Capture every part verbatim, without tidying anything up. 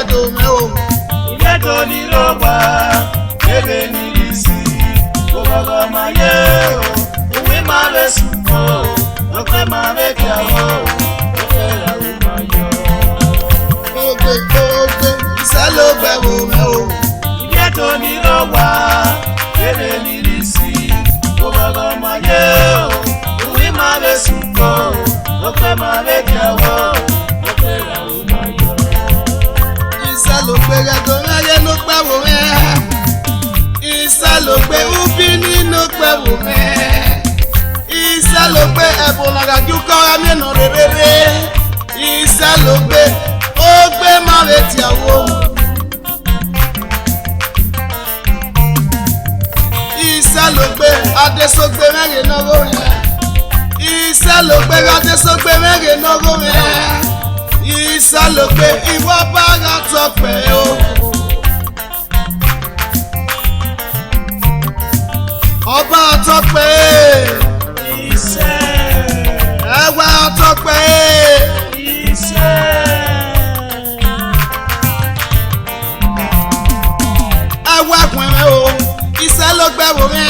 do mwẹ o. Ivie do ni rre owa, ebe ni risi, oghọghọ ma ye o, uwu ima vbe sukọ, okpia ma vbe dia o, okpia ma yọ. Ogbe, ogbe, isẹ logbe vbe mwẹ o. Ivie do ni rre owa, ebe ni risi, oghọghọ ma ye o, uwu ima vbe sukọ, okpia ma vbe dia o, okpia ma yọ. Isalogbe gha do mwẹ ye ne okpia vbe mwẹ. Isalogbe ubi ni ne okpia vbe mwẹ. Isalogbe ẹvbo na gha gie ukọ gha miẹn nọ rherherhe. Isalogbe, ogbe ma vbe dia o. Isalogbe, adesogbe mwẹ ghe ne ọ gho mwẹ. Isalogbe gha desogbe mwẹ ghe ne ọ gho mwẹ. Isalogbe, iwẹ Ọba gha tọ kpẹre o. Ọba tọ kpẹre. Isẹ. Ẹwa tọ kpẹre. Isẹ. Ẹwa ẹkhuẹn mwẹ o, Isalogbe vbe mwẹ.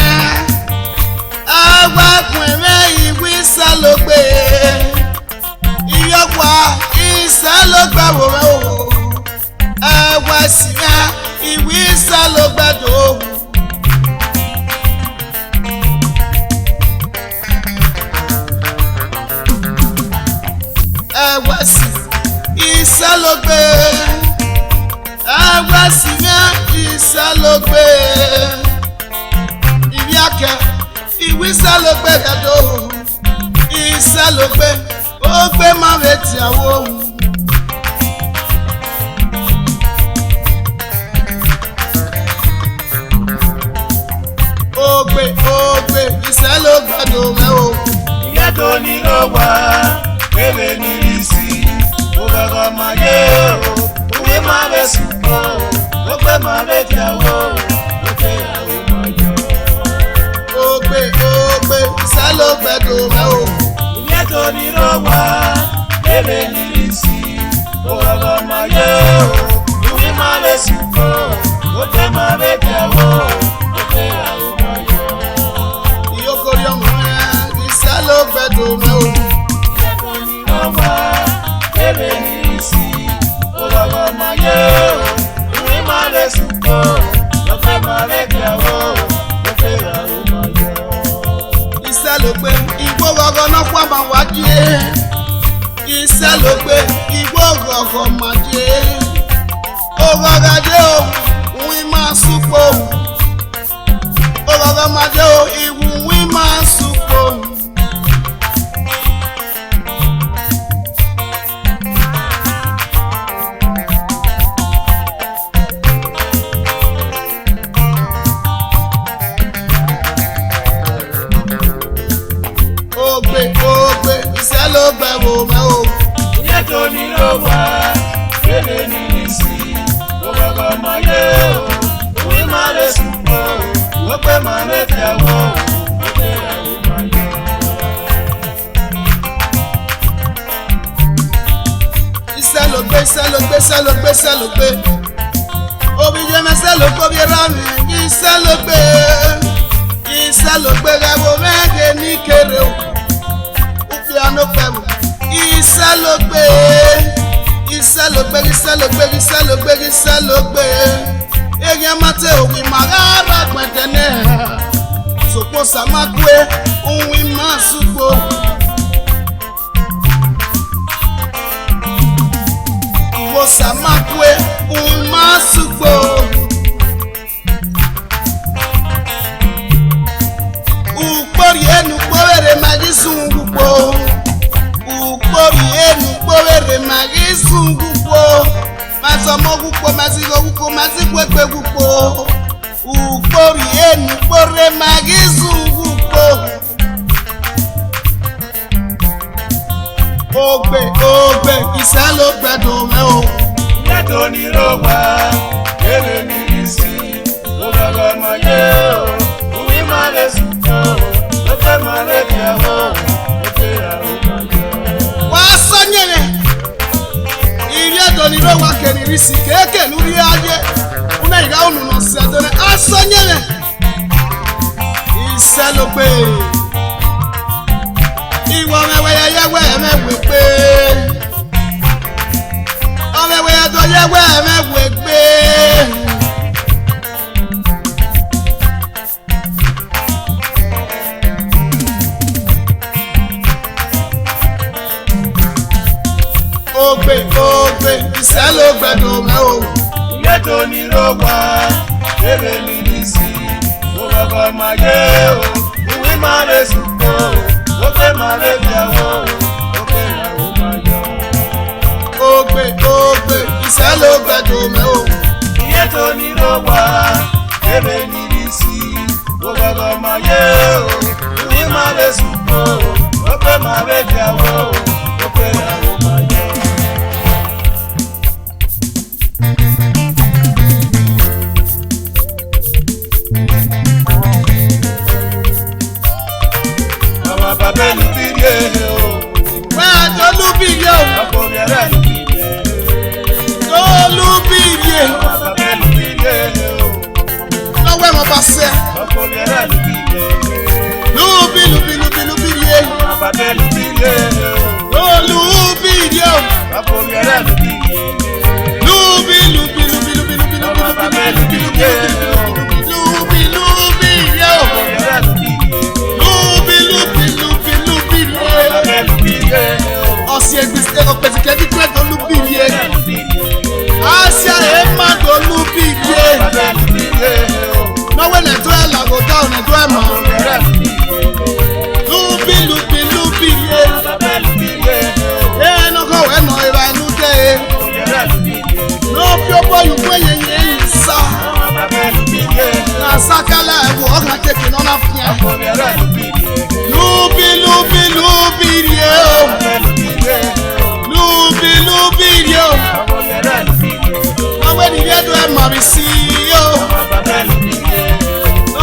Ẹwa ẹkhuẹn mwẹ, iwẹ Isalogbe. Iyọkpa, Isalogbe vbe mwẹ o. Ẹwa ẹsi mwẹ, iwẹ Isalogbe do. Ẹwa ẹsi, Isalogbe. Ẹwa ẹsi mwẹ, Isalogbe. Ivbiakẹ, iwẹ Isalogbe gha do. Isalogbe, ogbe ma vbe dia o. Ogbe, ogbe, Isalogbe do mwẹ o. Iyẹn do ni rre owa, ebe ni risi, oghọghọ ma ye o, uwu ima vbe sukọ, ogbe ma vbe dia o, ogbe a o ma yọ. Ogbe, ogbe, Isalogbe do mwẹ o. Iyẹn do ni rre owa, ebe ni risi, oghọghọ ma ye o, uwu ima vbe sukọ, ogbe ma vbe dia o, ogbe a o ma yọ. Iyokori ọmọ mwẹ, Isalogbe do mwẹ o. Iyẹn do ni rre owa, ebe ni risi, oghọghọ ma ye o, uwu ima vbe sukọ, ogbe ma vbe dia o, ogbe a o ma yọ. Isalogbe, ighẹ oghọghọ nọkhua ma wa die. Isalogbe, ighẹ oghọghọ ma die. Oghọghọ die o, uwu ima sukọ. Oghọghọ ma die o, iwu uwu ima sukọ. Ogbe, ogbe, Isalogbe vbe mwẹ o. Iyẹn do ni rre owa, ebe ni risi, oghọghọ ma ye o, uwu ima vbe sukọ, ogbe ma vbe dia o, ogbe a o ma yọ. Isalogbe, Isalogbe, Isalogbe, Isalogbe. Ovbi iye mwẹ Isalogbe, ovbi erha mwẹ Isalogbe. Isalogbe gha vbe mwẹ ghe ne I kere o. Ukpia ne okpẹvbo. Isalogbe. Isalogbe, Isalogbe, Isalogbe, Isalogbe. Eghian ma te owa ima gha rre agbẹdẹ nẹ. Sokpan Osa ma kue, uwu ima sukọ. Uwu Osa ma kue, uwu ima sukọ. Ukpo rhie ne ukpo vberre ma ghi zunmwu ukpo. Ukpo rhie ne ukpo vberre ma ghi zunmwu ukpo. Ma zẹ ọmọ ghe ukpo, ma zẹ igho ghe ukpo, ma zẹ iguegbe ghe ukpo. Ukpo rhie ne ukpo rre ma ghi zunmwu ukpo. Ogbe, ogbe, Isalogbe do mwẹ o. Iyẹn do ni rre owa, ebe ni risi, oghọghọ ma ye o, uwu ima vbe sukọ, ogbe ma vbe dia o, ogbe a o ma ye. Wa sẹ ọyẹnmwẹ, iyẹn do ni rre owa kere Isi keke ne u rhie a ye, u na gha unu nọ sẹ ẹdẹ nẹ, a sẹ ọyẹnmwẹ. Isẹlogbe, iwẹ ọmwẹ wẹ ya ye ẹwẹ ẹmwẹ wegbe. Ọmwẹ wẹ ya do ye ẹwẹ ẹmwẹ wegbe. Ogbe, ogbe, Isẹlogbe do mwẹ o. Iye to ni rre owa, ere ni rre isi, oghọghọ ma ye o, uwu ima vbe sukpo, ogbe ma vbe viọ o, ogbe ra o ma yọ. Ogbe, ogbe, Isẹlogbe do mwẹ o. Iye to ni rre owa, ere ni rre isi, oghọghọ ma ye o, uwu ima vbe sukpo, ogbe ma vbe viọ o, ogbe ra o ma yọ. Ọmwa baba Olubi rrie o. Wẹ a do Olubi rrie o. Ọkọ ovbi ẹre Olubi rrie. Do Olubi rrie. Ọmwa baba Olubi rrie o. Ne ọ wẹ mwẹ ọba sẹ. Ọkọ ovbi ẹre Olubi rrie. Olubi, Olubi, Olubi, Olubi rrie. Ọmwa baba Olubi rrie o. Olubi rrie o. Ọkọ ovbi ẹre Olubi rrie. Olubi, Olubi, Olubi, Olubi, Olubi, Olubi, Olubi, Olubi, Olubi, Olubi rrie o. Olubi, Olubi, Olubi, Olubi rrie. Ọsiẹgbe, ọkpẹtikẹ di kue do Olubi rrie. Asia ema do Olubi rrie. Ne ọ wẹ ne ẹdẹ la gho da ne ẹdẹ ma. Olubi, Olubi, Olubi rrie. Ẹ ne ọ khọ wẹ nọ evba ne u dẹ e. Ne ọ fi obọ ye ugbẹn yeye sa. Ne a sa kala ẹvbo, ọ gha keke ne ọ na fian. Olubi, Olubi, Olubi rrie o. Olubi, Olubi rrie o. Ọ wẹ ne ivbi Ẹdo ẹmwẹ vbe isi o.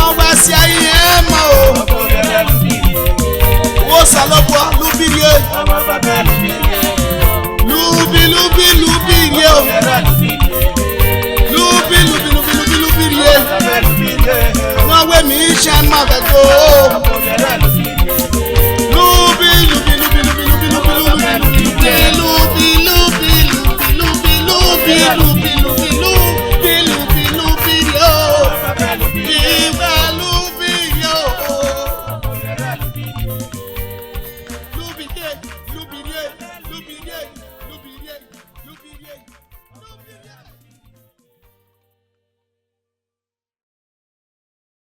Ọ wẹ Asia ẹmwẹ o. Wo Osanobua, Olubi rrie. Olubi, Olubi, Olubi rrie o. Olubi, Olubi, Olubi, Olubi, Olubi rrie. Ne ọ wẹ emwi isan ma vbe ẹko.